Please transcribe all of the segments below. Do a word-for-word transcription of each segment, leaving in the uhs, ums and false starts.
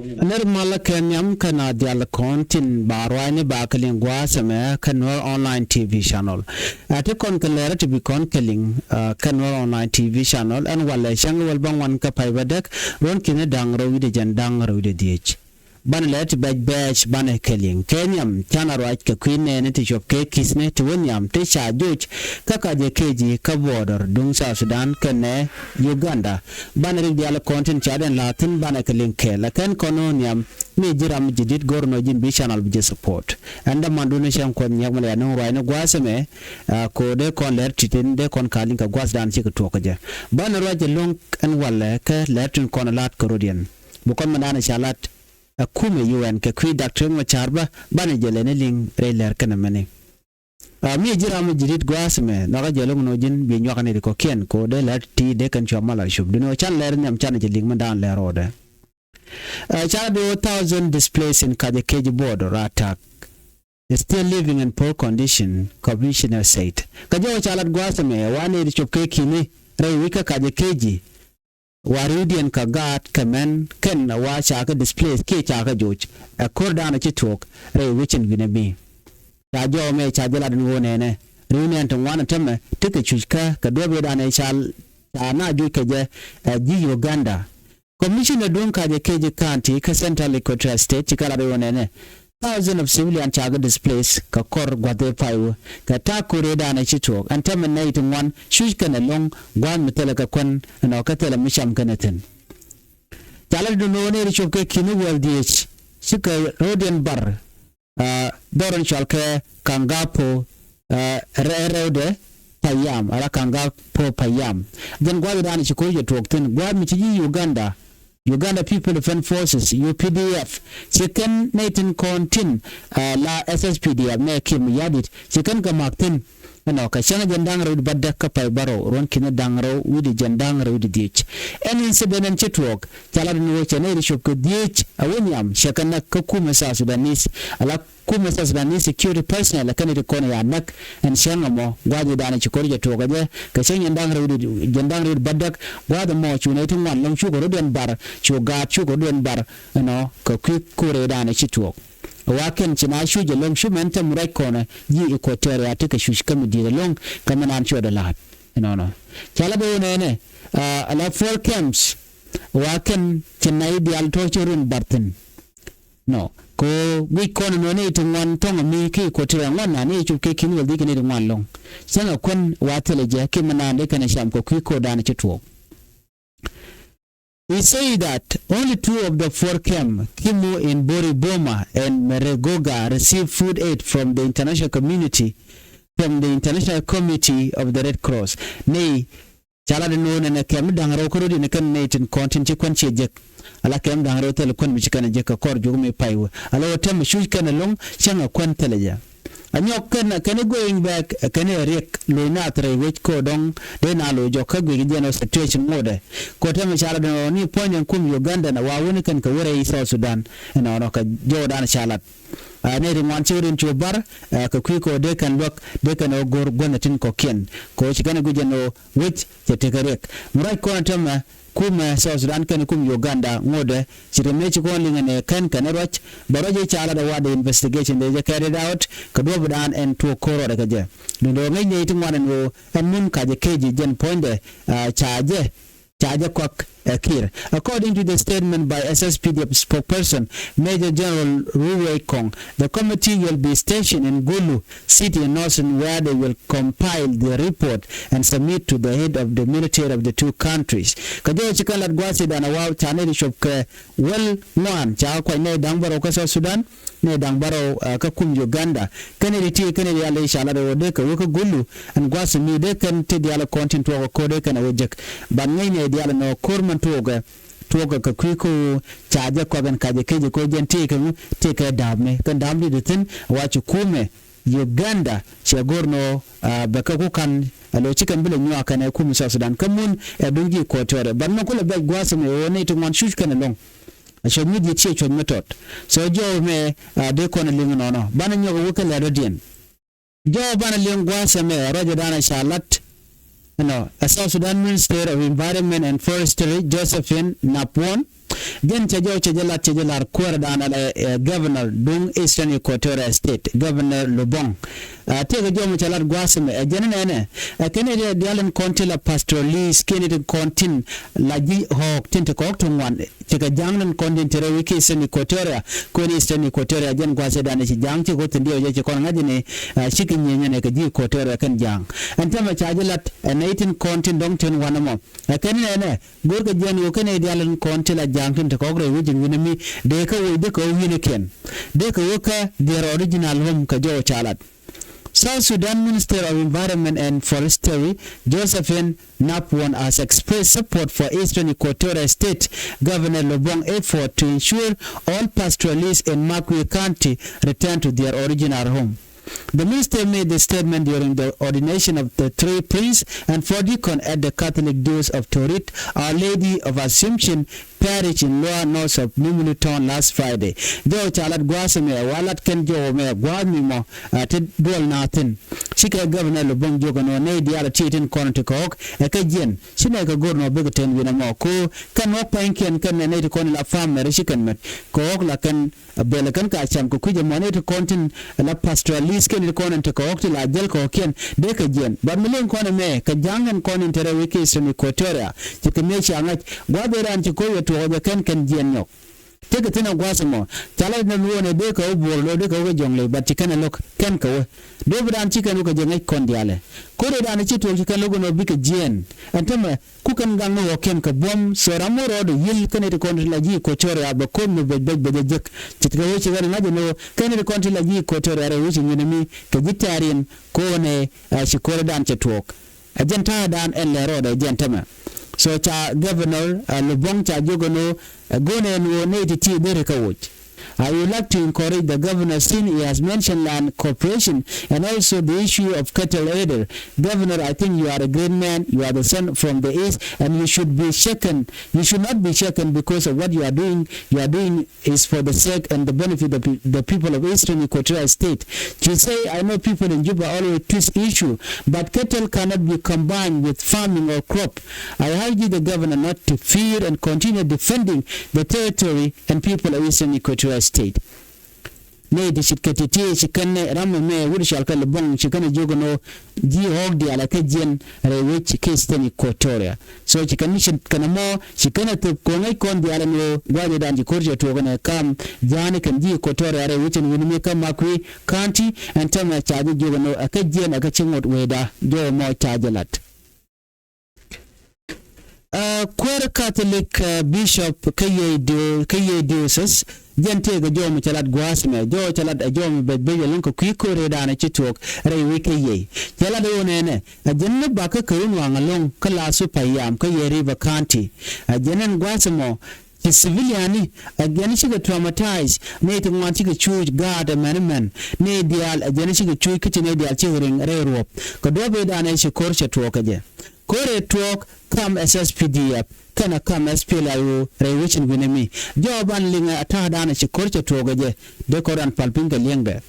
Nɛr malä kɛ nhiam kä na dial kɔn tin ba ruaacni ba kɛ liŋ gua̱a̱th ɛmɛ kä Nuer Online T V channel. Ɛ ti kɔn kɛ lɛr ti bi kɔn kɛ liŋ kä Nuer Online T V channel ɛn walɛ cäŋ wäl bä ŋuan kä pay bä däk ruɔ̱n ki̱ni da̱ŋ rɛw wi̱cdɛ jɛn da̱ŋ rɛw wi̱cdɛ dhiec. Banɛ lɛ ti bɛc bɛɛc banɛ kɛ liŋ kɛ nhiam canɛ ruac kɛ kui̱ nɛɛni ti cuɔp kɛ ki̱thni ti wä nhiam ti ca joc kä kacɛ keci kä border duŋ South Sudan kɛnɛ Uganda. Banɛ rik diaal kɔn tin ca dɛn la̱a̱thin banɛ kɛ liŋ kɛɛl ɛ kɛn kɔn ni wä nhiam. Mi ji̱ ram ji̱ di̱t go̱r nɔ ji̱n bi channel bi jɛ support. Ɛn dämandun ni cäŋ kuɔth nyiɛk mi lɛ ya nuŋ ruacni gua̱a̱th ɛmɛ. Ko̱ dee kɔn lɛr ti̱ti̱n dee kɔn ka liŋ kɛ gua̱a̱th dan cikɛ tuɔɔk kä jɛ. Banɛ ruac jɛ lo̱ŋ ɛn walɛ kä lɛr tin kɔn la̱a̱t kä rot yɛn. Bi kɔn mi dan ca la̱t ɛ kumɛ U N kɛ kui̱ Doctor Riek Machar bä banɛ jɛ lɛni liŋ rɛy lɛr kɛnɛ mɛni. Mi ji̱ ram mi ji̱ rit gua̱a̱th mɛ nhɔkä jɛ lo̱ŋ nɔ ji̱n bi nyuakä ni ri kɔ̱kiɛn ko̱ dee lɛr ti dee kɛn cua mal a cup duni ɔ can lɛr nhiam can jɛ liŋ mi daan lɛr rɔɔdɛ. Ca lat di wä thousand displaced in kacɛ kec border attack. Still living in poor condition, Commissioner said. Kä jɛ wä ca lat gua̱a̱th mɛ wa ni ri cup kɛ ki̱ni rɛy wi̱c kä kacɛ keci. Wa riwdiɛn kɛ gaat kɛ mɛn kɛn wa ca kɛ displace kiɛ ca kɛ joc ɛ ko̱r daanɔ ci tuɔɔk rɛy wecin wi̱nɛ mi. Ca jɔw mɛ ca jɛ lat ni ɣöö nɛnɛ riwdiɛn ti ŋuan tämɛ ti kɛ cuc kä kɛ duɔ̱p i̱ daanɛ ca ca na joc kɛ jɛ ɛ ji̱ Uganda. Commissioner duŋ kacɛ kɛ ji̱ county kä Central Equatoria State ci kɛ lat ɣöö nɛnɛ thousand of civilian ca kɛ displace kɛ kɔr gua̱th ëë pay wä kɛ ta̱a̱ ko̱r ëë da̱a̱n ɛ ci tuɔɔk ɛn tämɛ nɛy ti ŋuan cuc kɛn ɛlɔ̱ŋ gua̱a̱th mi thilɛ kɛ kuän ɛnɔ kä thilɛ mi cam kɛn ɛ thi̱n. Ca lɛ ti dun ɣöö nɛy ti cop kɛ ki̱n i̱ wäl dhieec cikɛ ro̱diɛn bar dhɔr ɛn cɔal kɛ Kangapo rɛwdɛ payam ala Kangapo payam. Jɛn gua̱a̱th ëë da̱a̱n ɛ ci ko̱r jɛ tuɔɔk thi̱n gua̱a̱th mi ci ji̱ Uganda Uganda People Defense Forces, U P D F, ci kɛn nɛy tin kɔn tin la S S P D F nɛ Kiir Mayardit ci kɛn kɛ mak thi̱n. Ɛnɔ kɛ cäŋ jɛn da̱ŋ rɛw wi̱cdɛ bädäk kä pay bärɔw ruɔ̱n ki̱ni da̱ŋ rɛw wi̱cdɛ jɛn da̱ŋ rɛw wi̱cdɛ dhiec. Ɛn incident ɛn ci tuɔɔk ca lat ni wä cɛ nɛy ri cop kɛ dhiec a wä nhiam cɛ kɛ näk kä kumɛ South Sudanese ala kumɛ South Sudanese security personnel kɛn iti kɔn ya näk. Ɛn cäŋ ɛmɔ gua̱a̱th i̱ da̱a̱n ci ko̱r jɛ tuɔɔk ɛ jɛ kɛ cäŋ jɛn da̱ŋ rɛw wi̱cdɛ jɛn da̱ŋ rɛw wi̱cdɛ bädäk gua̱a̱th ɛmɔ cu nɛy ti ŋuan lɔ̱ŋ cukɛ ro̱diɛn bar cu gaat cukɛ ro̱diɛn bar. Ɛnɔ kɛ kui̱ ko̱r i̱ da̱a̱n ci tuɔɔk. Wa kɛn ci na cuc ɛlɔ̱ŋ cu mɛn thɛm ruac kɔnɛ ji̱ Equatoria ti kɛ cuc kä mi di̱i̱t ɛlɔ̱ŋ kä mi naan cuɔt ɛ la̱a̱t. Ɛnɔnɔ ca la bɛ wä nɛnɛ ala four camps. Wa kɛn ci na i̱ diaal tɔ̱ ci rin bar thi̱n. Nɔ ko guic kɔn ɛnɔ ni ti ŋuan thɔŋ mi ki Equatoria ŋuan na ni cup kɛ ki̱n wal di kɛ ni ti ŋuan lɔ̱ŋ. Cäŋ ɛ kuän wa thilɛ jɛ ki mi naan di kɛn ɛ cam kɛ kui̱ ko̱r da̱a̱n ci tuɔɔk. He said that only two of the four camp, Kimu in Bori Boma and Meregoga, received food aid from the international community, from the International Committee of the Red Cross. Nɛy ca lat ni ɣöö nɛnɛ kɛm da̱ŋ rɛw kä rot in kɛn nɛy tin kɔn tin ci kuän ciɛ jek. Ala kɛm da̱ŋ rɛw thil kuän mi ci kɛn jek kɛ kɔr juk mi pay wä. Ala wä tɛm cuc kɛn ɛlɔ̱ŋ cäŋ ɛ kuän thilɛ jɛ. A nyɔk kɛn kɛn i̱ going back kɛn i̱ riɛk lo̱c naath rɛy wec ko̱ dɔ̱ŋ dee na lo̱c jɔk kä guic jɛn ɔ situation ŋotdɛ. Ko̱ tɛmɛ ca lat dɔ̱ŋ ni puɔ̱ny dɛn kum Uganda na wa wuni kɛn kɛ wä rɛy South Sudan. Ɛnɔnɔ kɛ jɔwdan ca lat. Nɛy ri ŋuan ci wä rin cu bar kɛ kui̱ ko̱ dee kɛn luäk dee kɛn ɔ go̱r guänh ɛ tin kɔ̱kiɛn. Ko̱ ci kɛn i̱ guic jɛn ɔ wec cɛ tekɛ riɛk. Mi ruac kɔn tɛmɛ kumɛ South Sudan kɛn kum Uganda ŋotdɛ ci ri mëë ci kɔn liŋɛ nɛ kɛn kɛn ruac. Bɛ ruac i̱ ca lat ɛ wa dee investigation dee jɛ carried out kɛ duɔ̱pdan ɛn tuɔɔk ko̱r rɔɔdɛ kɛ jɛ. Duundɛ ɣöö ŋäc nɛy ti ŋuan ɛn ɣöö ɛn mun kacɛ kec jɛn puɔ̱nydɛ ca jɛ ca jɛ kɔak ɛ Kiir. According to the statement by S S P D F spokesperson Major General Ruwei Kong, the committee will be stationed in Gulu city in northern where they will compile the report and submit to the head of the military of the two countries. Kä jɔw ci kɛn lat gua̱a̱th i̱ dan a waw ca nɛy ti cop kɛ wäl ŋuan ca kuac nɛy da̱ŋ bärɔw kä South Sudan nɛy da̱ŋ bärɔw kä kum Uganda. Kɛn nɛy ti ti kɛn nɛy ti yal i̱ ca lat ɛ wä dee kɛ wä kä Gulu ɛn gua̱a̱th mi dee kɛn ti diaal kɔn tin tuɔɔk ɛ ko̱r dee kɛn ɛ wä jek. Ban ŋäc nɛy diaal nɔ ko̱r mɛn tuɔɔkɛ tuɔɔkɛ kɛ kui̱ ko̱ ca jɛ kɔak ɛn kacɛ kec ɛ ko̱ jɛn ti kɛ ŋu ti kɛ da̱a̱p mi kɛn da̱a̱p ti ti thi̱n wa ci kumɛ Uganda cɛ go̱r nɔ bɛ kɛ ku ka̱n ɛ lo̱ ci kɛn bi lɛ nyuak kɛn ɛ kum South Sudan kä mun ɛ duŋ ji̱ Equatoria. Ban mɛ kulɛ bɛc gua̱a̱th ɛmɛ ɣöö nɛy ti ŋuan cuc kɛn ɛlɔ̱ŋ. A cuɔ̱c mi ji̱ ciɛ cuɔ̱c mi tɔt. So jɔw mɛ dee kɔn ɛ liŋ nɔnɔ banɛ nyɔk ɛ wä kɛ lɛr dɔ̱diɛn. Jɔw banɛ liŋ gua̱a̱th ɛmɛ ruacɛ danɛ ca lat. Ɛnɔ ɛ South Sudan Minister of Environment and Forestry Josephine Napwon. Jɛn cɛ jɔw cɛ jɛ lat cɛ jɛ lar kuäär dan ala, eh, governor duŋ Eastern Equatoria State, Governor Lobong. Ah, tëëkɛ jɔw mi cɛ lat gua̱a̱th ɛmɛ, eh, jɛn nɛnɛ, eh, kɛnɛ diaal in kɔn tin la pastoralist, kɛnɛ tin kɔn tin la ji̱ ɣɔ̱ɔ̱k tin te kɔ̱k ti ŋuan, cɛ kɛ ja̱a̱ŋ in kɔn tin te rɛw i̱ kɛ Eastern Equatoria, kɛnɛ Eastern Equatoria, jɛn gua̱a̱th ɛ dan ci ja̱a̱ŋ ci kɔ tin diɛw jɛ ci kɔn ŋa̱c ni, ah, cikɛ nyieenyɛ nɛ kɛ ji̱ Equatoria kɛn ja̱a̱ŋ. Ɛn täämɛ ca jɛ lat, eh, nɛy tin kɔn tin dɔ̱ŋ tin wanɛ mɔ. Eh, kɛn nɛnɛ, go̱rkɛ jiɛn ɣöö kɛn nɛy diaal in kɔn ti la ja̱a̱ŋ tin te kɔk rɛy wec in wi̱nɛ mi dee kä woc dee kɛ wä wi̱nɛ kiɛn. Dee kɛ wä kä their original home kɛ jɔw ca lat. South Sudan Minister of Environment and Forestry, Josephine Napwon, has expressed support for Eastern Equatoria State Governor Lobong effort to ensure all pastoralists in Makwi County return to their original home. The minister made the statement during the ordination of the three priests and four deacon at the Catholic Diocese of Torit, Our Lady of Assumption Parish in Lower North of Nimule Town last Friday. Jɔw ca lat gua̱a̱th ɛmɛ, wa lat kɛn jɔw ɛmɛ gua̱a̱th mi mɔ, ah, ti duɔl na thi̱n. Cikɛ Governor Lobong jiök ɛn ɣöö nɛy diaal ti tin kɔn ti kɔk ɛ kɛ jiɛn. Ci nɛy kɛ go̱r nɔ bikɛ ten wi̱n ɛmɔ ko kɛn wä pa̱nykiɛn kɛn nɛy ti kɔn la family ci kɛn mɛt kɔk la kɛn Bɛl kɛn ka cam kɛ kui̱c ɛmɔ nɛy ti kɔn tin la pastoralist kɛn ti kɔn in ti kɛ ɣɔ̱k ti la jäl kɛ ɣɔ̱kiɛn dee kɛ jiɛn. But mi liŋ kɔn ɛmɛ kɛ ja̱a̱ŋ ɛn kɔn in te rɛw i̱ kɛ Eastern Equatoria. Ci kɛ mëë cia ŋa̱c gua̱a̱th ëë raan ci ko̱ yɛ tuɔɔk jɛ kɛn kɛn jiɛn nyɔk. Tekɛ thi̱n ɛ gua̱a̱th ɛmɔ ca la nɛ luɔ̱ɔ̱nɛ dee kɛ wä buɔl lo̱ dee kɛ wä kɛ jɔ̱ŋ ley, but ci kɛn ɛ lo̱k kɛn kɛ wä. Dee bi raan ci kɛn wä kɛ jɛ ŋäc kɔn diaalɛ. Ko̱r ëë raan ci tuɔɔk ci kɛn lo̱k ɛn ɣöö bikɛ jiɛɛn. Ɛn tämɛ ku kɛn gaŋ ni ɣɔ̱kiɛn kɛ buɔ̱m, so ram mi rɔɔdɛ yi̱l kɛn iti kɔn ti la ji̱ Equatoria bɛ ko̱r mi bɛc bɛc bɛc ɛ jek. Ce̱tkɛ ɣöö ci ɣän ŋa̱c ɛn ɣöö kɛn iti kɔn ti la ji̱ Equatoria rɛy wi̱c in wi̱n ɛmi kɛ ji̱ tɛ̈riɛn ko̱n ɛ, ɛ, ci ko̱r ëëdan cɛ tuɔɔk. Ɛ jɛn ta̱a̱dan ɛn lɛ rɔɔdɛ jɛn tämɛ. So ca Governor, ɛ, Lobong ca jiök ɛn ɣöö, ɛ, go̱o̱nɛ ɛn ɣöö nɛy ti ti deri kä woc. I would like to encourage the governor, since he has mentioned land cooperation and also the issue of cattle herder. Governor, I think you are a great man. You are the son from the east, and you should be shaken. You should not be shaken because of what you are doing. You are doing is for the sake and the benefit of the people of Eastern Equatoria State. You say, I know people in Juba always twist issue, but cattle cannot be combined with farming or crop. I urge the governor not to fear and continue defending the territory and people of Eastern Equatoria State. Nɛy ti ce̱tkɛ ti̱ti̱ ci kɛn ram ɛmɛ wut cɔal kɛ Lobong ci kɛn ɛ jiök ɛn ɣöö ji̱ ɣɔ̱ɔ̱k diaal ɛ kɛ jiɛn rɛy wec kɛ Eastern Equatoria. So ci kɛn mi ce̱tkɛ nɛmɔ ci kɛn ɛ thöp kɛ ŋäc kɔn diaal ɛn ɣöö gua̱a̱th ëëdan ci ko̱r cɛ tuɔɔk ɛn ɛ kam ja̱a̱ni kɛn ji̱ Equatoria rɛy wec ɛn wi̱n mi kä Makwi County ɛn tämɛ ca jɛ jiök ɛn ɣöö ɛ kɛ jiɛn ɛ kɛ ci ŋot wecda jɔw ɛmɔ ca jɛ lat. Ɛ, kuäär Catholic, ɛ, Bishop kä Yei dio-, kä Yei Diocese, jɛn tëëkɛ jɔw mi cɛ lat gua̱a̱th ɛmɛ, jɔw cɛ lat ɛ jɔw mi bɛc bɛc ɛlɔ̱ŋ kɛ kui̱ ko̱r ëëdan ɛ ci tuɔɔk rɛy wec kä Yei. Cɛ lat ɛ ɣöö nɛnɛ, ɛ jɛn ni bakä kɛ run waŋ ɛlɔ̱ŋ kä la Super Yam kä Yei River County. Ɛ jɛn ɛn gua̱a̱th ɛmɔ, ci civilian ni, ɛ jɛn cikɛ traumatize, nɛy ti ŋuan cikɛ cuuc gaat ɛmɛn ɛmɛn, nɛy diaal, ɛ jɛn cikɛ cuuc kä ci nɛy diaal cikɛ riŋ rɛy ruɔ̱p. Kɛ duɔ̱p ëëdan ɛ ci ko̱r cɛ tuɔɔk kɛ jɛ. Ko̱r ëë tuɔɔk kam S S P D F kɛnɛ kam S P L A I O rɛy wec in wi̱n ɛmi. Jɔw ban liŋɛ a ta̱a̱dan a ci ko̱r cɛ tuɔɔk ɛ jɛ. Dee kɔn ran pal piny kɛ li̱eŋdɛ.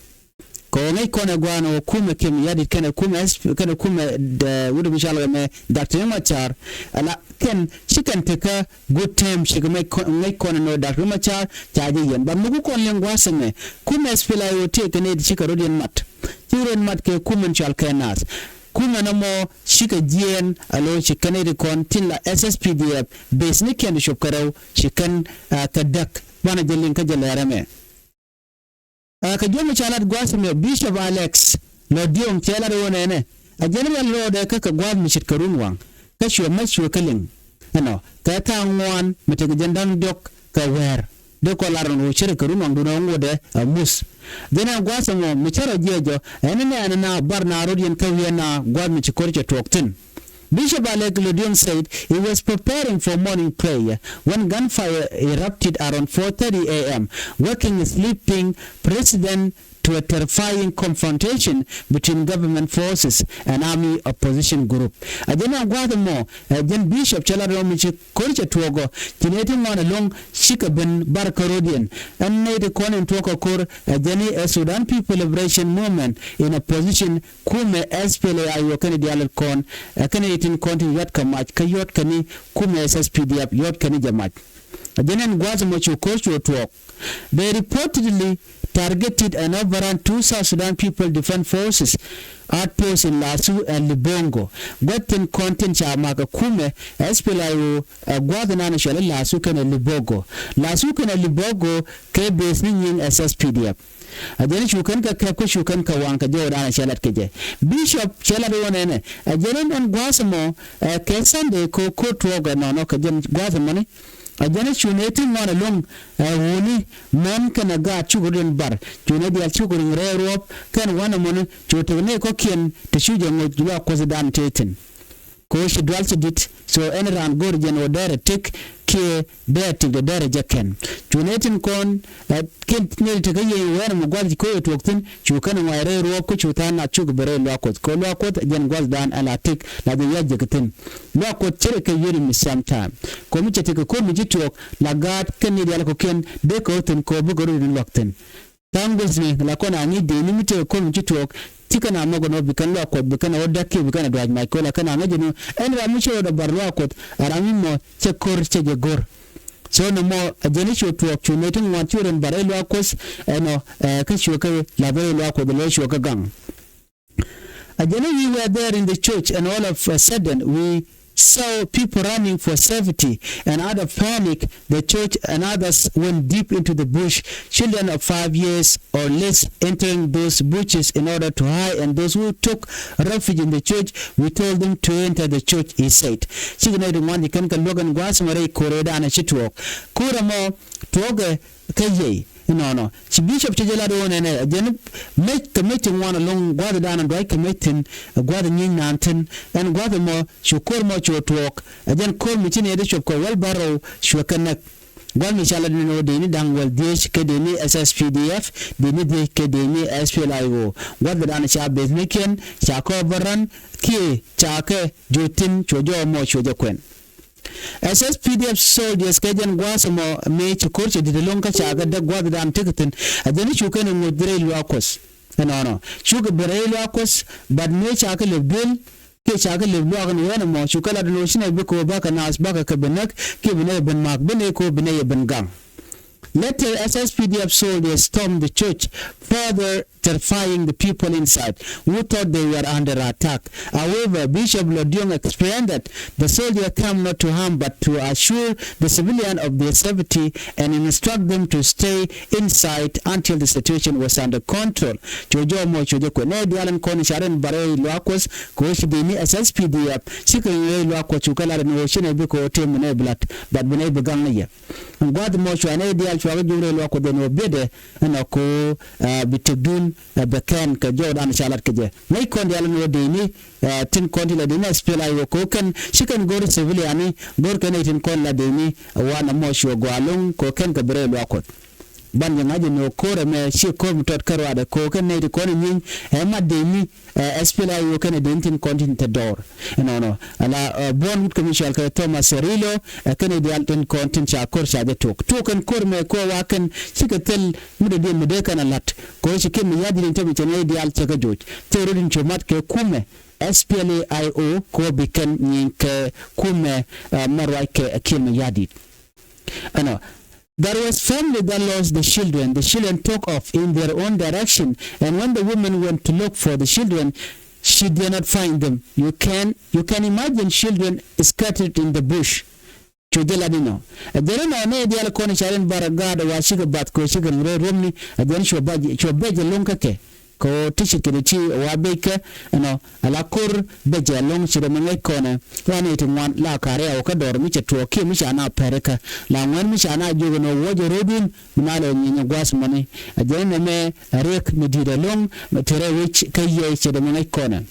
Kɛ ɣöö ŋäc kɔn ɛ gua̱a̱n ɣöö kumɛ Kiir Mayardit kɛnɛ kumɛ S P, kɛnɛ kumɛ, ɛ, wut mi cɔal kɛ mɛ Doctor Riek Machar. Ala kɛn ci kɛn tekä good term cikɛ mɛ kɔ-, ŋäc kɔn ɛn ɣöö Doctor Riek Machar ca jɛ yiɛn. But mi ku kɔn liŋ gua̱a̱th ɛmɛ kumɛ S P L A I O tëëkɛ nɛy ti cikɛ rɔ̱diɛn mat. Ci rɔ̱diɛn mat kɛ kumɛ cɔal kɛ naath. Kumɛ nɔmɔ cikɛ jiɛɛn a lo̱ ci kɛn iti kɔn tin la S S P D F base ni kiɛn ti cop kɛ rɛw ci kɛn, ah, kɛ däk banɛ jɛ liŋ kä jɛ lɛɛr ɛmɛ. Ah, kɛ jiɔam mi ca lat gua̱a̱th ɛmɛ Bishop Alex Lodiɔŋ cɛ lat ɣöö nɛnɛ a jɛn rial rɔɔdɛ kä kɛ gua̱a̱th mi ce̱tkɛ run waŋ kä cuɛ mac cuɛ kä liŋ. Ɛnɔ kɛ tha̱a̱ŋ ŋuan mi tekɛ jɛn da̱ŋ diɔ̱k kɛ wäär. Dee kɔ lar ɛn ɣöö ce̱tkɛ run waŋdun ɛ ŋotdɛ ɛ muth. Jɛn ɛn gua̱a̱th ɛmɔ mi cä rɔ jiɛc ɔ ɛn nɛɛni na bar na rot yɛn kä wi̱i̱ ɛn na gua̱a̱th mi ci ko̱r cɛ tuɔɔk thi̱n. Bishop Alec Lodiɔŋ said he was preparing for morning prayer when gunfire erupted around four thirty A M, waking a sleeping president to a terrifying confrontation between government forces and army opposition group. A jɛn a gua̱a̱th ɛmɔ, ɛ jɛn bishop cɛ lat ɛmɔ mi ci ko̱r cɛ tuɔɔk ɔ, ci nɛy ti ŋuan ɛlɔ̱ŋ cikɛ ben bar kä rɔ̱diɛn. Ɛn nɛy ti kɔn in tuɔɔk ɛ ko̱r, ɛ jɛn i̱ ɛ Sudan People Liberation Movement in opposition, kumɛ S P L A I O kɛnɛ diaal kɔn, ɛ kɛnɛ itin kɔn tin yɔt kɛ mac, kä yɔt kɛn i̱ kumɛ S S P D F, yɔt kɛn i̱ jɛ mac. A jɛn ɛn gua̱a̱th ɛmɔ cu ko̱r cu tuɔɔk. They reportedly targeted and overran two South Sudan People Defense Forces outposts in Lasu and Libongo. Gua̱th tin kɔn tin ca mak ɛ kumɛ S P L A I O ɛ gua̱th in an cɔal i̱ Lasu kɛnɛ Libongo. Lasu kɛnɛ Libongo kɛ base ni nyiŋ S S P D F. A jɛn cu kɛn kɛ kɛp kä cu kɛn kɛ waŋ kɛ jɔwdan a cɛ lat kɛ jɛ. Bishop cɛ lat wä nɛnɛ a jɛn in ɛn gua̱a̱th ɛmɔ ɛ kɛ Sunday kɛ ko̱r tuɔɔk ɛnɔnɔ kɛ jɛn gua̱a̱th ɛmɔni. A jɛn cu nɛ ti ŋuan ɛlɔ̱ŋ ɛ wuni mɛn kɛnɛ gaat cuk rɔ̱diɛn bar cu nɛ diaal cuk riŋ rɛɛ ruɔ̱p kɛn wanɛ mɔni cu tek nɛ kɔ̱kiɛn ti cu jɛ ŋoc luaak kuɔthdan tëë thi̱n. Kɛ ɣöö ci dual ci di̱t so ɛn raan go̱r jɛn ɣöö dɛrɛ tëk kiɛ dɛrɛ tëk dee dɛrɛ jɛ kɛn. Cu nɛ tin kɔn ɛ kiɛn nɛ ti tek kä yɛn wɛɛn ɛmɔ gua̱th ci ko̱r ɛ tuɔɔk thi̱n cu kɛn ɛ ŋuay rɛy ruɔ̱ɔ̱p kä cu tha̱a̱ŋ nath cuk bɛ rɛy luaak kuɔth kɛ luaak kuɔth jɛn gua̱thdan ɛ la tëk la jɛ yac jɛ kɛ thi̱n. Luaak kuɔth ce̱tkɛ yɛn mi same time. Kɔmi cɛ tekɛ ko̱r mi ci tuɔɔk la gaat kɛn ni diaal kɔ̱kiɛn dee kɛ ɣöö thi̱n kɛ ɣöö bikɛ rɔ̱diɛn luak thi̱n. Tha̱a̱ŋ guäthni la kɔn a ŋi̱i̱c dee ni mi tëë ko̱r mi ci tuɔɔk. Ci kɛn a mɔk ɛn ɣöö bi kɛn luaak kuɔth bi kɛn a ɣöö däk kiɛ bi kɛn a duac mac ko̱ la kɛn a ŋäc ɛn ɣöö ɛn ram mi ci rɔɔdɛ bar luaak kuɔth a ram mi mɔ cɛ ko̱r cɛ jɛ go̱r. So nɔmɔ a jɛn i̱ cu tuɔɔk cu nɛy ti ŋuan cu rɛn bar rɛy luaak kuɔth ɛnɔ ɛ kä cuɛkɛ la̱th rɛy luaak kuɔth ɛn ɣöö cuɛkɛ gaŋ. A jɛn i̱ we were there in the church and all of a sudden we saw people running for safety, and out of panic, the church and others went deep into the bush. Children of five years or less entering those bushes in order to hide, and those who took refuge in the church, we told them to enter the church, he said. Cikɛ nɛy ti ŋuan ci kɛn kɛ luäk ɛn gua̱a̱th mɛ rɛy ko̱r ëëdan ɛ ci tuɔɔk. Ko̱r ɛmɔ tuɔɔkɛ kä yey. Inɔnɔ ci bishop cɛ jɛ lat wä nɛnɛ ɛ jɛn mec kɛ mec ti ŋuan ɛlɔ̱ŋ gua̱thdan ɛ duac kɛ mec thi̱n ɛ gua̱th ɛ nyieeny naan thi̱n ɛn gua̱th ɛmɔ cu ko̱r mɔ cu tuɔɔk ɛ jɛn ko̱r mi ci nɛy ti cop kɛ wäl bärɔw cuɛ kɛ näk. Gua̱th mi ca lat nɛn ɣöö dee ni da̱ŋ wäl dhieec kɛ dee ni S S P D F dee ni dhieec kɛ dee ni S P L A I O gua̱thdan ca beth ni kiɛn ca kɔɔp bä ran kiɛ ca kɛ juut thi̱n cuɛ jɔɔk mɔ cuɛ jɛ kuɛn. S S P D F soldiers kɛ jɛn gua̱a̱th ɛmɔ mëë ci ko̱r cɛ di̱t ɛlɔ̱ŋ kä ca kɛ däk gua̱a̱thdan tekɛ thi̱n. A jɛn i̱ cu kɛn ɛ ŋoc rɛy luaak kuɔth. Ɛnɔnɔ cukɛ ben rɛy luaak kuɔth, but mëë ca kɛ lep duel kiɛ ca kɛ lep luaak ɛn ɣän ɛmɔ cu kɛ lat ɛn ɣöö ci nɛy bi kɛ ɣöö bakɛ naath bakɛ kɛ bi näk kiɛ bi nɛy ben ma̱a̱k bi nɛy kɛ ɣöö bi nɛy ɛ ben gaŋ. Later, S S P D F soldiers stormed the church, further terrifying the people inside, who thought they were under attack. However, Bishop Lodiong explained that the soldier came not to harm but to assure the civilian of their safety and instruct them to stay inside until the situation was under control. Cu jɔɔk mɔ cu jɛ kuɛ nɛ diaal ɛn kɔn i̱ ca rɛn bar rɛy luaak kuɔth kɛ ɣöö ci dee ni S S P D F cikɛ rɛy luaak kuɔth cu kɛ lat ɛn ɣöö ci nɛy bi kɛ ɣöö tëë mi nɛy bi la̱t, but bi nɛy bi gaŋ ni yɛ. Gua̱a̱th mɔ cua nɛy diaal cua kɛ juŋ rɛy luaak kuɔth ɛn ɣöö biɛtdɛ ɛn ɣöö bi tëkdun ɛ bɛ kɛn kɛ jɔwdan ca lat kɛ jɛ. Ŋäc kɔn diaal ɛn ɣöö dee ni tin kɔn ti la dee ni S P L A I O kɛ ɣöö kɛn ci kɛn go̱r civilian ni go̱r kɛn nɛy tin kɔn la dee ni wanɛ mɔ cua gɔaa ɛlɔ̱ŋ kɛ ɣöö kɛn kɛ bi rɛy luaak kuɔth. Ban jɛ ŋa̱c ɛn ɣöö ko̱r ɛmɛ ci ko̱r mi tɔt kärɔadɛ kɛ ɣöö kɛn nɛy ti kɔn ɛ nyieeny ɛ mat dee ni ɛ S P L A I O kɛnɛ den tin kɔn tin te dɔɔr. Ɛnɔnɔ ala buɔ̱n wut kɛ mi cɔal kɛ Thomas Cirillo ɛ kɛnɛ diaal tin kɔn tin ca ko̱r ca jɛ tok tok kɛn ko̱r mɛ kɛ wa kɛn cikɛ thil mi dee diɛn mi dee kɛn a la̱t kɛ ɣöö ci Kiir Mayardit in te mi cɛ nɛy diaal cɛ kɛ joc thil rot in cu mat kɛ kumɛ S P L A I O kɛ ɣöö bi kɛn nyieny kɛ kumɛ mɛ ruac kɛ Kiir Mayardit. Ɛnɔ, there was family that lost the children. The children took off in their own direction, and when the woman went to look for the children, she did not find them. You can, you can imagine children scattered in the bush. Cu jɛ lat inɔ. Ɛ jɛn inɔ nɛy diaal kɔn ca rɛn bar gaat wa cikɛ bath kɛ cikɛ rɛy ruɔ̱mni. Ɛ jɛn cuɔ bɛc, cuɔ bɛc ɛlɔ̱ŋ kä kɛ. Kɛ ɣöö ti ce̱tkɛ ti ti ɣöö a bec kɛ ɛnɔ ala ko̱r becɛ ɛlɔ̱ŋ ci rɛm ɛ ŋäc kɔnɛ. Ɣän i̱ ti ŋuan la ka̱r ɛ ɣöö kä dɔɔr mi cɛ tuɔɔk kiɛ mi ca na pɛr kä la ŋuɛ̈n mi ca na jiök ɛnɔ wuɔ̱cɛ ro̱dun mi na lɛ nyieny ɛ gua̱a̱th mɔni. Ɛ jɛn ɛn ɛmɛ ɛ riɛk mi di̱i̱t ɛlɔ̱ŋ mi te rɛy wec kä yiëë ci rɛm ɛ ŋäc kɔnɛ.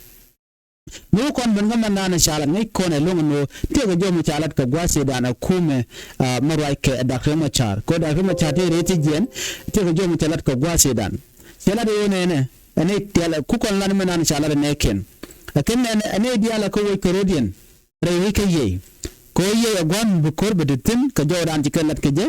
Mi wä kɔn ben kä mɛn naan ɛ ca lat ŋäc kɔn ɛlɔ̱ŋ ɛn ɣöö tëëkɛ jɔw mi ca lat kɛ gua̱a̱th Sudan ɛ kumɛ mɛ ruac kɛ Dak Riek Machar kɛ ɣöö Dak Riek Machar tëë rɛy ti jiɛn. Tëëkɛ jɔw mi ca lat kɛ gua̱a̱th Sudan cɛ lat ɛ ɣöö nɛnɛ ɛ nɛy diaal ku kɔn lat mɛn naan ɛ ca lat ɛ nɛɛkiɛn. Ɛ kɛn nɛnɛ ɛ nɛy diaal ɛ kä wec kɛ ro̱diɛn rɛy wec kä yiëë. Kɛ ɣöö yiëë ɛ gua̱a̱th mi bi ko̱r bɛ te thi̱n kɛ jɔwdan ci kɛ lat kɛ jɛ.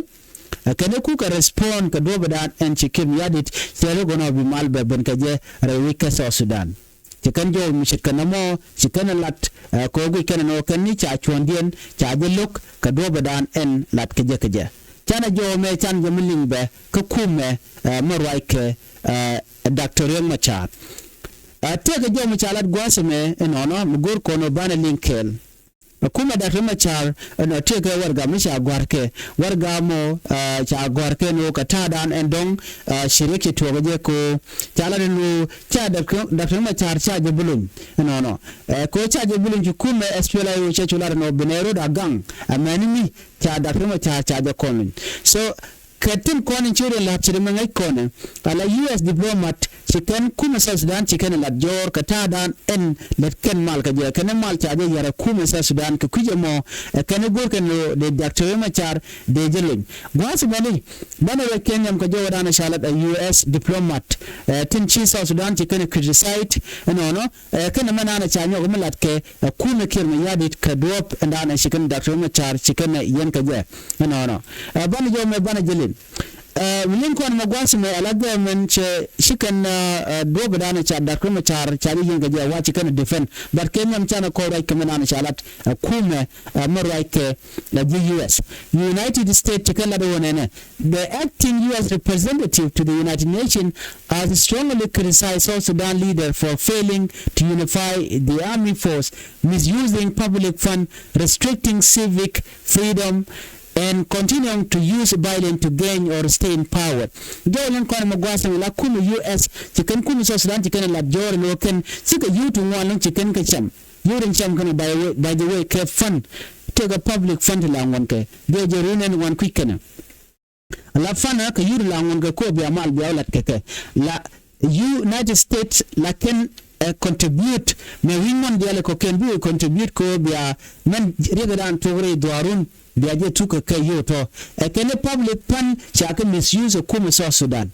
Ɛ kɛn ɛ kukɛ respond kɛ duɔ̱ɔ̱pdan ɛn ci Kiir Mayardit cɛ rɛ gɔnɔ bi mal bɛ ben kɛ jɛ rɛy wec kä South Sudan. Ci kɛn jɔw mi ce̱tkɛ nɔmɔ ci kɛn ɛ lat ɛ kɛ ɣöö guic kɛn ɛn ɣöö kɛn ni ca cuɔ̱ɔ̱ŋdiɛn ca jɛ lo̱k kɛ duɔ̱ɔ̱pdan ɛn lat kɛ jɛ kɛ jɛ. Canɛ jɔw mɛ can jɛ mi liŋ bɛ kä kumɛ, ɛ, mi ruac kɛ, ɛ, Doctor Riek Machar. Ɛ, tëëkɛ jɔw mi ca lat gua̱a̱th ɛmɛ inɔnɔ mi go̱o̱r kɔn ɔ banɛ liŋ kɛɛl. Ɛ, kumɛ Doctor Riek Machar ɛnɔ tëëkɛ warɛga mi ca gɔ̱a̱rkɛ. Warɛga mɔ, ɛ, ca gɔ̱a̱rkɛ ni wä kɛ ta̱a̱dan ɛn dɔ̱ŋ, ɛ, ci Riek ci tuɔɔk jɛ ko ca lat ɛn wä ca Doctor Riek Machar ca jɛ bi luny inɔnɔ. Ɛ, ko ca jɛ bi luny ci kumɛ S P L A I O cɛ cu lat ɛn wä bi nɛ rot a gaŋ. Ɛ, mɛni mi ca Doctor Riek Machar ca jɛ kɔn luny. So kɛ tin kɔn in ci rɔ la̱t ci ri mi ŋäc kɔnɛ. Ala U S diplomat ci kɛn kumɛ South Sudan ci kɛn lat jɔɔr kɛ ta̱a̱dan ɛn lät kɛn mal kɛ jɛ kɛn mal ca jɛ yɛrɛ kumɛ South Sudan kɛ kui̱c ɛmɔ, ɛ, kɛn go̱o̱r kɛn lo dee Doctor Riek Machar dee jɛ lony. Gua̱a̱th mɛni banɛ wek kɛn yam kɛ jɔwä danɛ ca lat ɛ U S diplomat, ɛ, tin ci South Sudan ci kɛn criticize ɛnɔnɔ. Ɛ, kɛn mɛ nanɛ ca nyɔk mi lat kɛ, ɛ, kumɛ Kiir Mayardit kɛ duɔ̱ɔ̱p ɛn danɛ ci kɛn Doctor Machar ci kɛn yɛn kɛ jɛ ɛnɔnɔ. Ɛ, banɛ jɔw mɛ banɛ jɛ lin. Ɛ, mi liŋ kɔn mɛ gua̱a̱th mɛ ala government cɛ ci kɛn, ɛ, ɛ, duɔ̱ɔ̱p ɛn danɛ ca Doctor Machar ca jɛ yɛn kɛ jɛ wa ci kɛn defend. But kɛ nyam canɛ kɔn ruac kɛ mɛ nanɛ ca lat, ɛ, kumɛ, ɛ, mɛ ruac kɛ, ɛ, ji̱ U S. United States ci kɛn lat wä nɛnɛ. The acting U S representative to the United Nations has strongly criticized South Sudan leader for failing to unify the army force, misusing public fund, restricting civic freedom, and continuing to use violence to gain or stay in power. Jɔw lin kɔn mɛ gua̱a̱th mɛ la kumɛ U S ci kɛn kumɛ South Sudan ci kɛn lat jɔɔr ni wä kɛn ci kɛ yut ŋuan lɔŋ ci kɛn kɛ cam. Yut in cam kɛn by, by the way kɛ fund, tëëkɛ public fund ti la ŋuan kɛ. Jɔw jɛ run ɛn ŋuan kui̱c kɛn. La fanä kɛ yur la ŋun kɛ ko bia mal bia lat kɛ kɛ. La United States la kɛn, eh, contribute mɛ wi̱ny mɔn diali kɔ kɛn bi contribute ko bia mɛn riek dan tuk ri dhuarun bia jɛ tuk kɛ kɛ yur tɔ. Ɛ kɛn public fund ca kɛ misuse ɛ kumɛ South Sudan.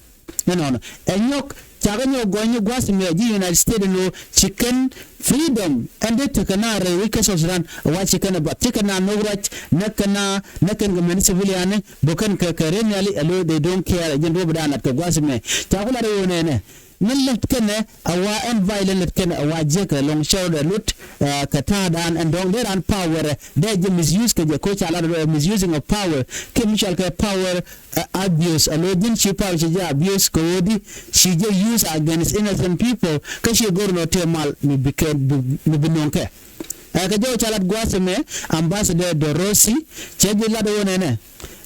Ɛnɔnɔ ɛ nyɔk Cakɛ nyɔk gɔny ni gua̱th mɛ ji̱ United States ni ɣöö ci kɛn freedom ɛn dee tekɛ na rɛy wec kä South Sudan. Wa ci kɛn ɛ bath ci kɛn na nhök ruac nɛ kɛn na nɛ kɛn kɛ mɛn civilian ni bä kɛn kɛ kɛ rɛn nhiali ɛ lo̱o̱ they don't care. Jɛn duɔ̱p dan lat kɛ gua̱th mɛ ca ku lat ɛ ɣöö nɛnɛ min lät kɛnɛ a wa ɛn violent lät kɛnɛ a wa jiäk ɛ lɔŋ cɛ rɔ dɛ lut kɛ ta̱a̱ dan ɛn dɔ̱ŋ dee ran power ɛ dee jɛ misuse kɛ jɛ ko̱ ca lat ɛ misusing of power kɛ mi cɔal kɛ power. Ɛ, abuse a lo̱ ji̱n ci power ci jɛ abuse kɛ ɣöö di ci jɛ use against innocent people kä ci go̱r nɔ tëë mal mi bi kɛ mi bi nöŋ kɛ. Ɛ, kɛ jɔw ca lat gua̱a̱th ɛmɛ Ambassador De Rossi cɛ ji̱ lat ɣöö nɛnɛ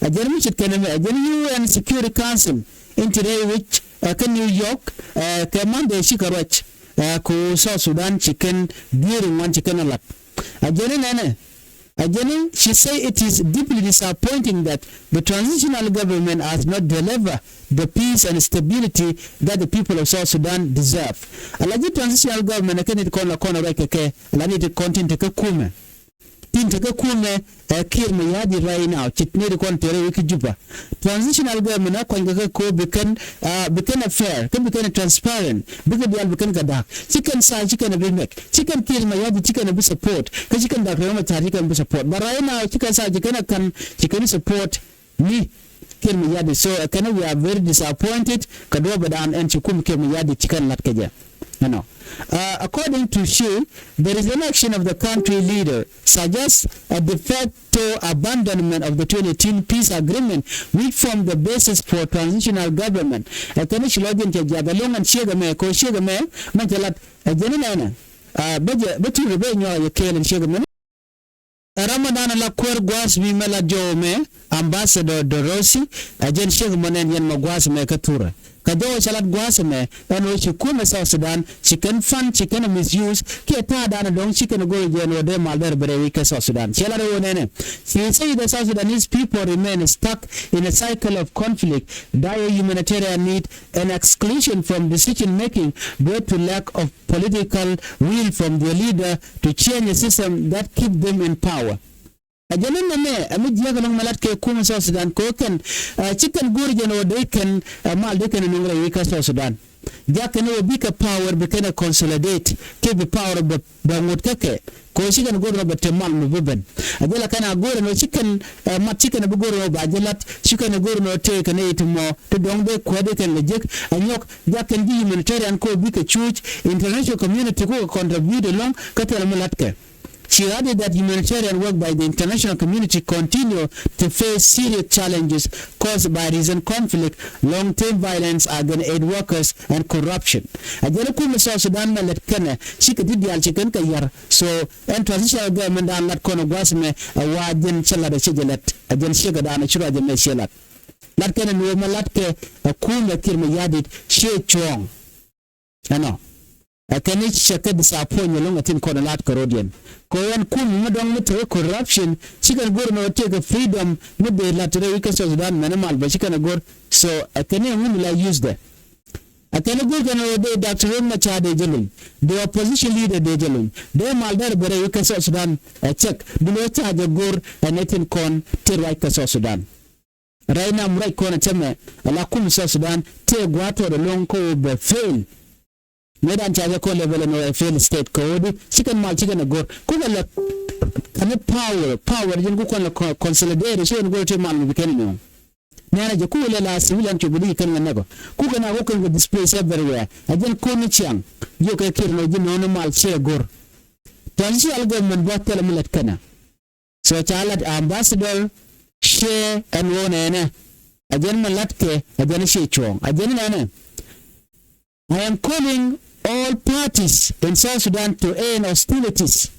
ɛ jɛn mi ce̱tkɛ nɛmɛ ɛ jɛn U N Security Council in ti rɛy wi̱c ɛ kä New York ɛ kɛ Monday cikɛ ruac ɛ kɛ ɣöö South Sudan ci kɛn dueeri ŋuan ci kɛn ɛ lat. Ɛ jɛn nɛnɛ Ɛ jɛn, she say it is deeply disappointing that the transitional government has not delivered the peace and stability that the people of South Sudan deserve. Ala ji̱ transitional government ɛ kɛ nit kɔn la kɔn rɛc kɛ kɛ ala nit kɔn tin te kä kumɛ. Tin te kä kumɛ ɛ Kiir Mayardit right now ci nit kɔn te rɛc wi̱c kä Juba. Transitional government a kuany kɛ kɛ ko bi kɛn, ah, bi kɛn a fair kä bi kɛn a transparent bi kɛ dial bi kɛn kɛ da̱k ci kɛn sa ci kɛn a bi mɛk ci kɛn Kiir Mayardit ci kɛn a bi support kä ci kɛn Doctor Riek Machar ci kɛn bi support. But right now ci kɛn sa ci kɛn a kan ci kɛn support ni Kiir Mayardit. So, uh, kɛn we are very disappointed kɛ duɔ̱ɔ̱p dan ɛn ci kum Kiir Mayardit ci kɛn lat kɛ jɛ. You know. Uh, according to she, the resignation of the country leader suggests a de facto abandonment of the twenty eighteen peace agreement, which formed the basis for transitional government. Ɛ kɛn ci lɔ jɛn cɛ jiath ɛlɔŋ ɛn ciek ɛmɛ kɛ ciek ɛmɛ mɛn cɛ lat ɛ jɛn nɛnɛ. Bä jɛ bä thurɛ bä nyɔk ɛ kɛɛl ɛn ciek ɛmɛ. Ɛ ram mɛ dan la kuäär gua̱a̱th mi mɛ la jɔw mɛ Ambassador De Rossi ɛ jɛn ciek mɔ nɛn yɛn mɛ gua̱a̱th mɛ kä thurɛ. Kɛ jɔw cɛ lat gua̱a̱th ɛmɛ ɛn ɣöö ci kumɛ South Sudan ci kɛn fund ci kɛn misuse kiɛ ta̱a̱ dan dɔ̱ŋ ci kɛn go̱o̱r jɛ ɛn ɣöö dee mal dɛr bɛ rɛy wi̱c kɛ South Sudan. Ciɛ lat ɣöö nɛnɛ, she say the South Sudanese people remain stuck in a cycle of conflict, dire humanitarian need and exclusion from decision making due to lack of political will from their leader to change a system that keep them in power. Ɛ jɛn ni nɛmɛ ɛ mi jiäk ɛlɔ̱ŋ mɛ lat kɛ kumɛ South Sudan kɛ ɣöö kɛn, ɛ, ci kɛn go̱o̱r jɛn ɣöö dee kɛn, ɛ, mal dee kɛn nuŋ rɛy wi̱c kä South Sudan. Jakɛ ni ɣöö bikɛ power bi kɛn ɛ consolidate kɛ bi power bɛ, bɛ ŋot kä kɛ. Kɛ ɣöö ci kɛn go̱o̱r nɔ bɛ te mal mi bi ben. Ɛ jɛ la kɛn a go̱o̱r nɔ ci kɛn, ɛ, mat ci kɛn bi go̱o̱r nɔ ba jɛ lat ci kɛn go̱o̱r nɔ te kɛn i̱ ti mɔ ti dɔ̱ŋ dee kuɛɛt i̱ kɛn kɛ jek. Ɛ nyɔk jakɛn ji̱ humanitarian kɛ ɣöö bikɛ cuuc international community kukɛ contribute ɛlɔ̱ŋ kä thilɛ mi latkɛ. She added that humanitarian work by the international community continue to face serious challenges caused by recent conflict, long-term violence against aid workers, and corruption. A jɛn kum South Sudan mɛ lät kɛnɛ cikɛ ti diaal ci kɛn kɛ yar. So ɛn transitional government dan lat kɔn guas mɛ a wa jɛn cɛ lat a cɛ jɛ lät a jɛn ciek a dan a ci ruac mɛ ciɛ lat. Lat kɛnɛ nuɔ mɛ lat kɛ a kum a Kiir mɛ yadit ciɛ cuɔ̱ɔ̱ŋ. Ɛnɔ. Ɛ kɛn i̱ cɛ kɛ disappoint ɛlɔ̱ŋ ɛ tin kɔn ɛ la̱t kɛ rɔ̱diɛn. Kɛ ɣän kum mi dɔ̱ŋ mi tekɛ corruption ci kɛn go̱r ɛn ɣöö tëëkɛ freedom mi dee la̱t rɛy wi̱c kä South Sudan mɛn ɛ mal bɛ ci kɛn ɛ go̱r. So ɛ kɛn i̱ ɛŋu mi la use dɛ. Ɛ kɛn i̱ go̱r kɛn ɛ ɣöö dee Doctor Riek Machar dee jɛ luny, dee opposition leader dee jɛ luny, dee mal dɛr bɛ rɛy wi̱c kä South Sudan ɛ cɛk duundɛ ɣöö ca jɛ go̱r ɛ nɛ tin kɔn tëë ruac kä South Sudan. Rɛy nam ruac kɔn ɛ tɛmɛ ɛ la kum South Sudan tëë gua̱a̱th tɔɔt ɛlɔ̱ŋ kä ɣöö bɛ fail. Mëë dan ca jɛ kɔn level ɛn ɣöö ɛ fail state kɛ ɣöö di ci kɛn mal ci kɛn ɛ go̱r. Kukɛ lɛ kɛn power, power ji̱n ku kɔn lɛ con-, consolidate ci kɛn go̱r ti mal mi bi kɛn ni ɣöö. Nɛnɛ jɛ kukɛ lɛ la civilian cop bi di kɛn kɛ nɛkɔ. Kukɛ na kukɛ kɛ displace everywhere. A jɛn kun ni ciaŋ. Jiök kɛ Kiir nɔ ji̱ nɔɔni mal ciɛ go̱r. Transitional government bä thilɛ mi lät kɛnɛ. So ca lat ambassador ciɛ ɛn ɣöö nɛnɛ. A jɛn mi latkɛ a jɛn ciɛ cuɔ̱ɔ̱ŋ a jɛn nɛnɛ. I am calling all parties in South Sudan to end hostilities,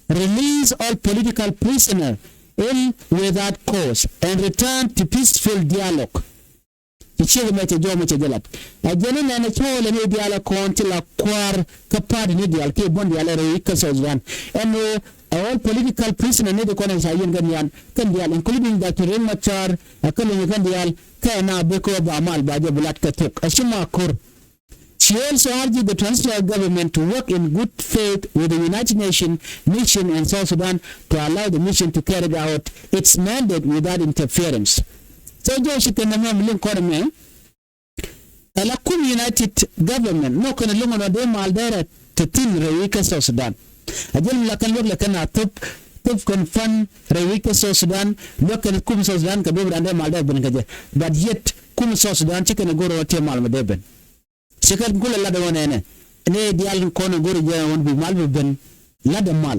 release all political prisoners held without cause, and return to peaceful dialogue. Ci ciek mɛ cɛ jɔmɛ cɛ jɛ lat. A jɛn nɛnɛ cɔɔl ɛn i̱ diaal ɛ kɔn ci la kua̱r kä party ni diaal kiɛ buɔ̱n diaal ɛ rɛy kä South Sudan. Ɛn ɣöö ɛ all political prisoner ni di kɔn ɛ ca yɛn kɛ nian kɛn diaal, including Doctor Riek Machar, ɛ kä luny kɛn diaal kɛ na bi kɛ ba mal ba jɛ bi lat kɛ thok. Ɛ ci ma ko̱r. She also urged the transitional government to work in good faith with the United Nations mission in South Sudan to allow the mission to carry out its mandate without interference. So jɔw ci kɛn nɛmɛ mi liŋ kɔn ɛmɛ. Ɛ la kum United Government nɔ kɛn luŋ nɔ dee mal dee rɛ te thi̱n rɛy wi̱c kä South Sudan. A jɛn mi la kɛn luäk lɛ kɛn a thop, thop kɛn fund rɛy wi̱c kä South Sudan, luäk kɛn kum South Sudan kɛ duɔ̱p dan dee mal dee ben kä jɛ. But yet kum South Sudan ci kɛn go̱r rɔ tëë mal mi dee ben. Ci kɛn kulɛ lat ɛ ɣöö nɛnɛ nɛ diaal kɔn ɛ go̱r jɛ ɣöö bi mal bi ben. Lat ɛ mal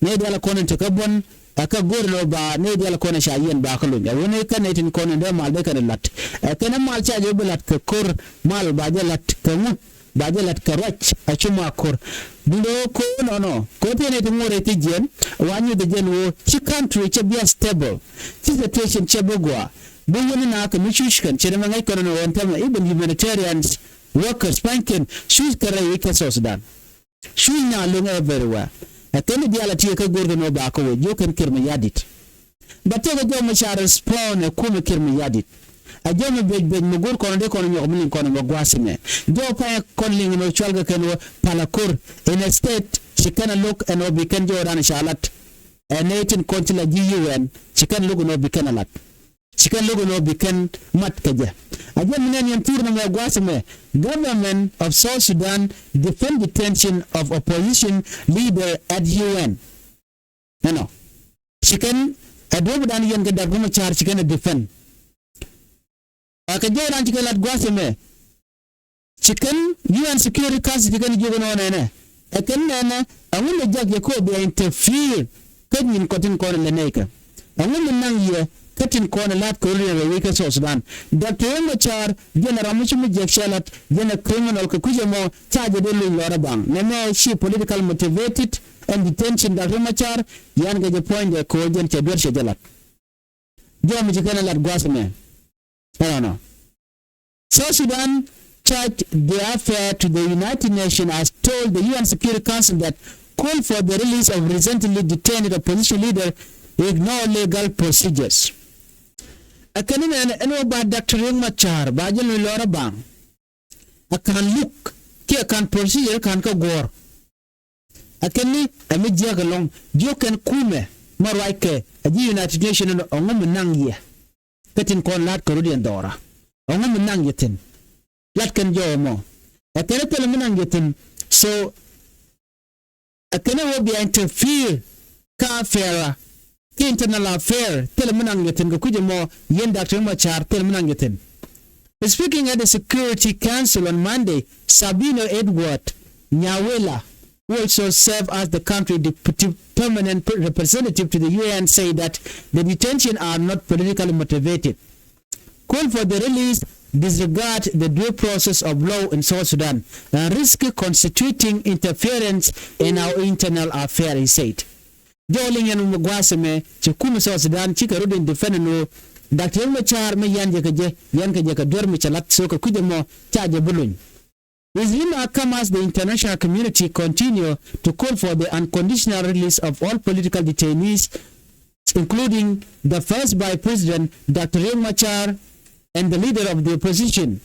nɛ diaal kɔn in te kä buɔ̱n. Ɛ kä go̱r nɔ ba nɛ diaal kɔn in ca yɛn ba kä luny ɛ ɣöö nɛ kɛn nɛ tin kɔn in dee mal dee kɛn in lat. Ɛ kɛn ɛ mal ca jɛ bi lat kɛ ko̱r mal ba jɛ lat kɛ ŋu ba jɛ lat kɛ ruac. Ɛ cu ma ko̱r duundɛ ɣöö ko̱r nɔnɔ ko̱r tëë nɛ ti ŋo̱r ɛ ti jiɛn. Wa nyuth ɛ jɛn ɣöö ci country cɛ bi a stable, ci situation cɛ bi gɔaa. Bi wuni na kɛ mi cuc kɛn ci nɛ mɛ ŋäc kɛn nɔ ɣöö ɛn tämɛ even humanitarians workers pa̱nykɛn cuc kɛ rɛy wi̱c kä South Sudan. Cuc na lo̱ŋ everywhere. Ɛ kɛn diaal a tiɛ kä go̱r kɛ nɔ ba kä wec jiök kɛn Kiir mi yadit. Ba tëëkɛ jɔw mi ca respond ɛ kumɛ Kiir mi yadit. A jɔw mi bec bec mi go̱r kɔn dee kɔn nyɔk mi liŋ kɔn mɛ gua̱a̱th mɛ. Jɔw pa̱ny kɔn liŋ nɔ cual kɛ kɛn wä pala ko̱r. In a state ci kɛn a lo̱k ɛn ɔ bi kɛn jɔw dan ca lat. Ɛ nɛ tin kɔn ci la ji̱ U N ci kɛn lo̱k nɔ bi kɛn a lat. Ci kɛn lo̱k nɔ bi kɛn mat kɛ jɛ. A jɛ mi nɛn yɛn thur nɔmɔ gua̱a̱th mɛ, Government of South Sudan defend detention of opposition leader at U N. Ɛnɔ ci kɛn ɛ duɔ̱p dan yɛn kɛ Doctor Machar ci kɛn ɛ defend. A kɛ jɛ dan ci kɛn lat gua̱a̱th mɛ. Ci kɛn U N Security Council ci kɛn jiök ɛn ɣöö nɛnɛ ɛ kɛn nɛnɛ ɛŋu mi jak yɛ kɛ ɣöö bia interfere kä nyin kɔ tin kɔn ɛ lɛ nɛy kɛ. Ɛŋu mi naŋ yɛ kä tin kɔn ɛ la̱th kɛ ɣöö riɛn rɛy wec kä South Sudan. Doctor Riek Machar jɛn ɛ ram mi ci mi jiäk cɛ la̱t jɛn ɛ criminal kɛ kui̱c ɛmɔ ca jɛ dee luny lɔrɛ baŋ. Nɛmɛ ci political motivated and detention Doctor Riek Machar yan kɛ jɛ puɔ̱nydɛ kɛ ɣöö jɛn cɛ duer cɛ jɛ la̱t. Jɔw mi ci kɛn ɛ lat gua̱a̱th ɛmɛ. Ɛnɔnɔ. South Sudan charged the affair to the United Nations has told the U N Security Council that call for the release of recently detained opposition leader ignore legal procedures. Ɛ kɛn nɛn ɛn wä ba Doctor Riek Machar ba jɛ luny lɔrɛ baŋ. Ɛ ka̱n luk kiɛ ka̱n procedure ka̱n kä guɔ̱ɔ̱r. Ɛ kɛn ni ɛ mi jiäk ɛlɔ̱ŋ jiök kɛn kumɛ ma ruackɛ ɛ ji̱ United Nations ɛn ɔŋɔ mi naŋ yɛ. Kä tin kɔn la̱t kɛ rut yɛn dhɔra ɔŋɔ mi naŋ yɛ thi̱n. La̱t kɛn jɔw ɛmɔ ɛ kɛn thilɛ mi naŋ yɛ thi̱n. So ɛ kɛn ɛ wä bia interfere kä affair kä internal affair thilɛ mi naŋ yɛ thi̱n kɛ kui̱c ɛmɔ yɛn Doctor Riek Machar thilɛ mi naŋ yɛ thi̱n. Speaking at the Security Council on Monday, Sabino Edward Nyawela who also serve as the country deputy permanent representative to the U N, said that the detention are not politically motivated. Call for the release disregard the due process of law in South Sudan and risk constituting interference in our internal affair, he said. Jɔɔliŋ yɛn mi gua̱a̱th ɛmɛ ci kumɛ South Sudan cikɛ rut in defend ni ɣöö Doctor Riek Machar mi yɛn jɛ kɛ jɛ, yɛn kɛ jɛ kɛ duer mi cɛ lat, so kɛ kui̱c ɛmɔ ca jɛ bi luny. His remark come as the international community continue to call for the unconditional release of all political detainees, including the first Vice President, Doctor Riek Machar, and the leader of the opposition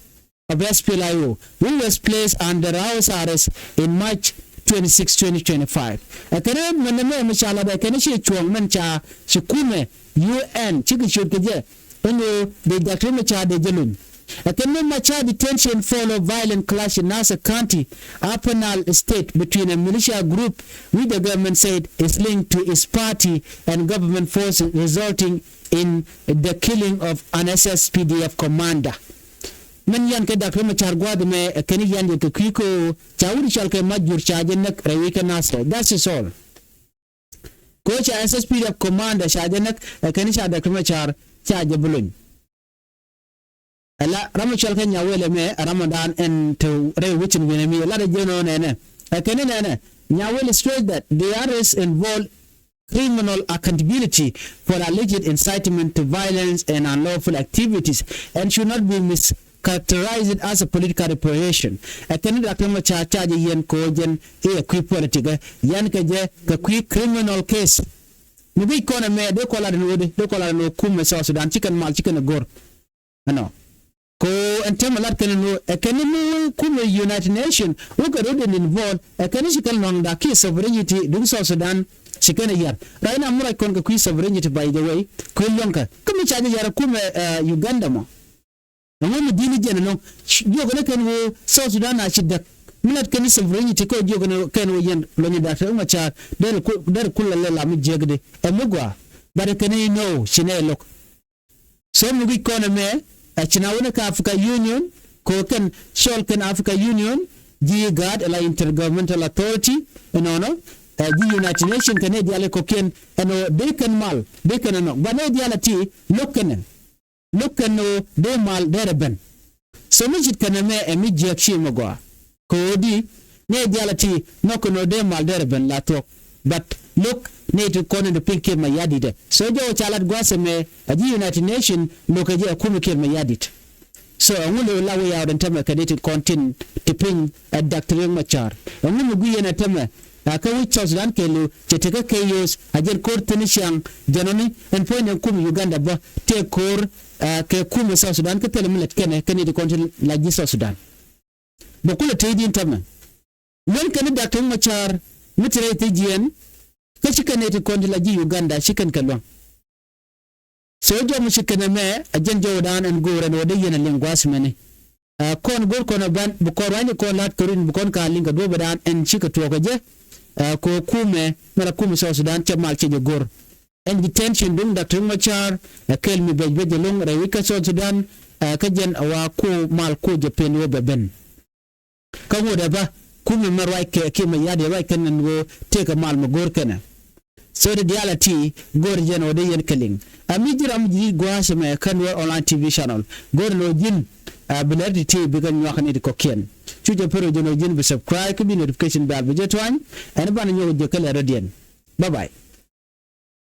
of S P L I O, who was placed under house arrest in March twenty-six, twenty twenty-five. Ɛ kɛn mɛn mɛ mi ca lat ɛ kɛn ci cuɔ̱ɔ̱ŋ mɛn ca ci kumɛ U N cikɛ ciöt kɛ jɛ. Ɛn ɣöö dee Doctor Riek Machar dee jɛ luny. Ɛ kɛn mi Machar detention follow violent clash in Nasir County, Upper Nile State, between a militia group which the government said is linked to its party and government forces, resulting in the killing of an S S P D F commander. Mɛn yɛn kɛ Doctor Riek Machar gua̱a̱th ɛmɛ ɛ kɛn yɛn yɛ kɛ kui̱ kɛ ɣöö ca wut cɔal kɛ Majur ca jɛ näk rɛy wec kä Nasir. That is all. Kɛ ɣöö ca S S P D F commander ca jɛ näk, ɛ kɛn ca Doctor Riek Machar ca jɛ bi luny. Ɛ la ram mi cɔal kɛ Nyawel ɛmɛ ɛ ram ɔdan ɛn te rɛy wec in wi̱nɛ mi ɛ la dee jɛ nɔ nɛnɛ. Ɛ kɛn nɛnɛ, Nyawel stressed that the arrest involve criminal accountability for alleged incitement to violence and unlawful activities and should not be mischaracterized as a political reparation. Ɛ kɛn Doctor Machar ca jɛ yɛn kɛ ɣöö jɛn i̱ ɛ kui̱ politik ɛ yɛn kɛ jɛ kɛ kui̱ criminal case. Mi guic kɔn ɛmɛ dee kɔn lat ɛn ɣöö dee kɔn lat ɛn ɣöö kumɛ South Sudan ci kɛn mal ci kɛn ɛ go̱r. Ɛnɔ. Kɛ ɣöö ɛn täämɛ lat kɛn ɛn ɣöö ɛ kɛn mi kumɛ United Nation wä kɛ rot in involve ɛ kɛn ci kɛn luaŋda kiɛ sovereignty duŋ South Sudan ci kɛn ɛ yar. Right now mi ruac kɔn kɛ kui̱ sovereignty, by the way, kui̱ luäŋkä kä mi ca jɛ yar ɛ kumɛ, eh, Uganda mɔ. Ɛŋu mi di̱t ni jɛn ɛnɔ jiök ni kɛn ɣöö South Sudan a ci däk. Mi lat kɛn sovereignty kɛ jiök ni kɛn ɣöö yɛn luɔ̱nyɛ Doctor Riek Machar derɛ ku, derɛ kulɛ lɛ la mi jiäkdi ɛ mi gɔaa. But ɛ kɛn i̱ no ci nɛ lo̱k. So mi guic kɔn ɛmɛ ɛ ci na wä ni kä Africa Union kɛ ɣöö kɛn cɔl kɛn Africa Union ji̱ IGAD ɛ la Intergovernmental Authority ɛnɔnɔ, ɛ ji̱ United Nation kɛ nɛy diaal kɔ̱kiɛn ɛn ɣöö dee kɛn mal dee kɛn ɛnɔ. But nɛy diaal ɛ ti lo̱k kɛn ɛ lo̱k kɛn ɣöö dee mal derɛ ben. So mi ce̱tkɛ nɛmɛ ɛ mi jiäk ci mi gɔaa. Kɛ ɣöö di nɛy diaal ɛ ti nhɔk kɛn ɣöö dee mal derɛ ben la thuɔ̱k. But lo̱k nɛy ti kɔn in te piny kiɛ Mayardit ɛ. So jɔwä ca lat gua̱a̱th ɛmɛ ɛ ji̱ United Nation lo̱kɛ jɛ ɛ kumɛ kiɛ Mayardit. So ɛŋu lo̱k la way out ɛn täämɛ kɛ nɛy ti kɔn tin te piny ɛ Doctor Riek Machar? Ɛŋu mi gui̱c yɛn ɛ täämɛ? A kä wi̱c South Sudan kɛɛliw cɛ tekɛ kɛ yo̱o̱th a jɛn ko̱r thi̱n ciaŋ jɛn ɔni ɛn puɔ̱nydɛ kum Uganda bä tëë ko̱r, a, kɛ kumɛ South Sudan kä thilɛ mi lät kɛnɛ kɛ nɛy ti kɔn ti la ji̱ South Sudan. Bɛ kulɛ tëëcdiɛn täämɛ. Luɛn kɛn ni Doctor Machar mi te rɛy thi̱n jiɛn kä ci kɛn nɛy ti kɔn ti la ji̱ Uganda ci kɛn kɛ luäŋ. So jɔw mi ci kɛn ɛmɛ a jɛn jɔwdan ɛn go̱o̱r ɛn ɣöö dee yɛn a liŋ gua̱a̱th mɛni. A, kɔn go̱o̱r kɔn a ban bi kɔn rua̱ny kɔn la̱t kɛ rin bi kɔn ka liŋ kɛ duɔ̱ɔ̱pdan ɛn cikɛ tuɔɔk kɛ jɛ. A, kɛ ɣöö kumɛ mɛ la kumɛ South Sudan cɛ mal cɛ jɛ go̱o̱r. Ɛn detention duŋ Doctor Riek Machar ɛ kɛl mi bɛc bɛc ɛlɔ̱ŋ rɛy wec kä South Sudan, a, kä jɛn a wa ku mal ku jɛ pen ɣöö bɛ ben. Kä ŋot ɛ bä kumɛ mɛ ruac kɛ kiɛ Mayardit ruac kɛn ɛn ɣöö tëëkɛ mal mɛ go̱o̱r kɛnɛ. So ti diaal a ti go̱o̱r jɛn ɣöö dee yɛn kɛ liŋ. A mi ji̱ ram ji̱ gua̱a̱th ɛmɛ kä Nuer Online T V channel go̱o̱r ɛn ɣöö ji̱n, a, bi lɛr ti ti bikɛ nyuak ni ti kɔ̱kiɛn. Cu jɛ pär ɣöö jɛn ɣöö ji̱n bi subscribe kä bi notification bell bi jɛ tuany. Ɛn banɛ nyɔk jɛ kä lɛr rɔ̱diɛn. Bye bye.